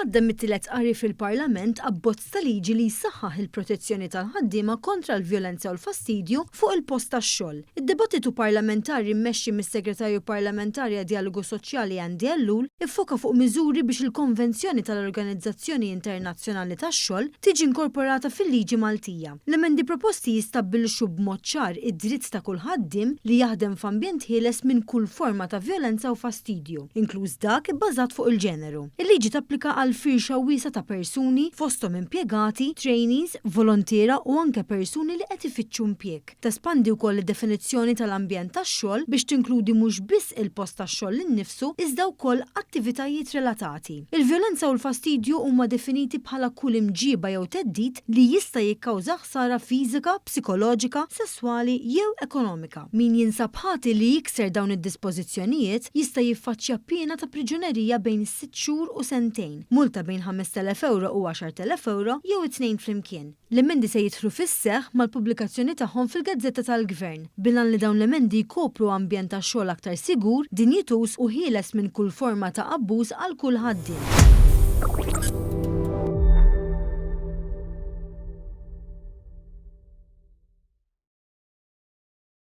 Għadda mit-tielet qari fil-Parlament abbozz ta' liġi li jsaħħaħ il-protezzjoni tal-ħaddiema kontra l-vjolenza u l-fastidju fuq il-post tax-xogħol. Id-dibattitu parlamentari mmexxi mis-Segretarju Parlamentari għad-Djalogu Soċjali Andy Ellul iffoka fuq miżuri biex il-Konvenzjoni tal-Organizzazzjoni Internazzjonali tax-Xogħol tiġi inkorporata fil-liġi Maltija. L-emendi proposti jistabbilixxu b'mod ċar id-dritt ta' kull ħaddiem li jaħdem f'ambjent ħieles minn kull forma ta' vjolenza u fastidju, inkluż dak ibbażat fuq il-ġeneru. Il-liġi tapplika għal firxa wiesgħa ta' persuni, fosthom impjegati, trainees, volontiera u anke persuni li qed ifittxu impjieg. Tespandi wkoll id-definizzjoni tal-ambjent tax-xogħol biex tinkludi mhux biss il-post tax-xogħol innifsu iżda wkoll attivitajiet relatati. Il-vjolenza u l-fastidju huma definiti bħala kull imġiba jew theddid li jista' jikkawża ħsara fiżika, psikoloġika, sesswali jew ekonomika. Min jinsab ħati li jikser dawn id-dispożizzjonijiet jista' jiffaċċja piena ta' priġunerija bejn sitt xhur u sentejn, multa bejn 5,000 ewro u 10,000 ewro jew it-tnejn flimkien. L-emendi se jidħlu fis-seħħ mal-pubblikazzjoni tagħhom fil-Gazzetta tal-Gvern, bil-għan li dawn l-emendi jkopru ambjent tax-xogħol aktar sigur, dinjituż u ħieles minn kull forma ta' abbuż għal kull ħaddiem.